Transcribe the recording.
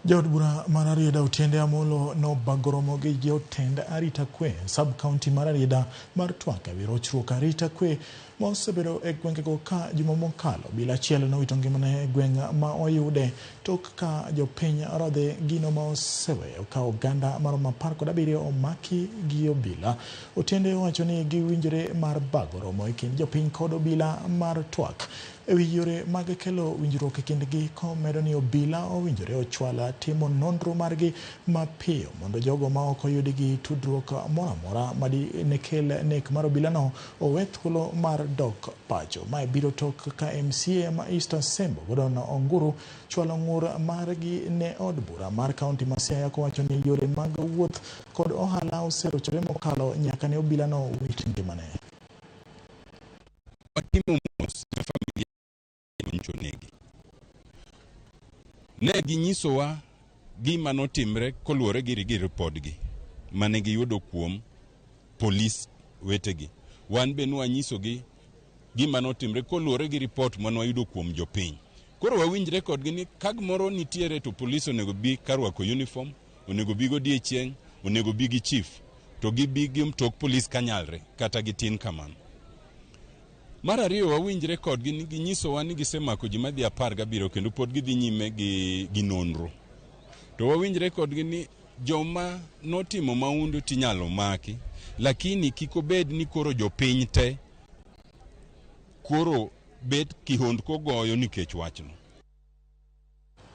Jaod bura mar Rarieda Otiende Amollo nobago romo gi jotend arita kwe sub county mar Rarieda mar twak ewi rochruok arita kwe ma osebedo e gwengego ka juma mokalo obila achiel nowito ngimane e gweng' ma oyude tok ka jopiny orodhe gino ma oseweyo ka oganda maromo 17 omaki gi obila. Otiende owacho ni giwinjore mar bago romo e kind jopiny kod obila mar twak ewi yore mag kelo winjruok e kindgi komedo ni obila owinjore ochwal timo nonro margi mapiyo mondo jogo ma ok oyudi gi tudruok moro amora madine kel nek mar obilano owe thuolo mar dok pacho. Mae biro tok ka MCA ma East Asembo Gordon Onguru chwalo ng'ur margi ne od bura mar kaunti ma Siaya kowacho ni yore mag wuoth kod ohala oserochore mokalo nyaka ne obilano wit ngimane. Watimo mos ne familia nyocha onegi. Ne ginyisowa gima notimre koluwore gi ripodgi mane giyudo kuom polis wetegi. Wan be nwanyisogi gima notimre koluwore gi ripot mane wayudo kuom jopiny. Koro wawinjre kodgi ni ka gimoro nitiere to polis onego bi ka rwako uniform, onego bi godiechieng', onego bi gi chief, to gibi gi mtok polis kanyalre kata gitin kamano. Mar ariyo wawinjre kodgi ni ginyisowa ni gisemako ji madhi 17 kendo pod gidhi nyime gi nonro. To wawinjre kodgi ni joma notimo mahundu tinyalo maki, lakini kik obed ni koro jopiny te koro bet kihondko goyo nikech wachno.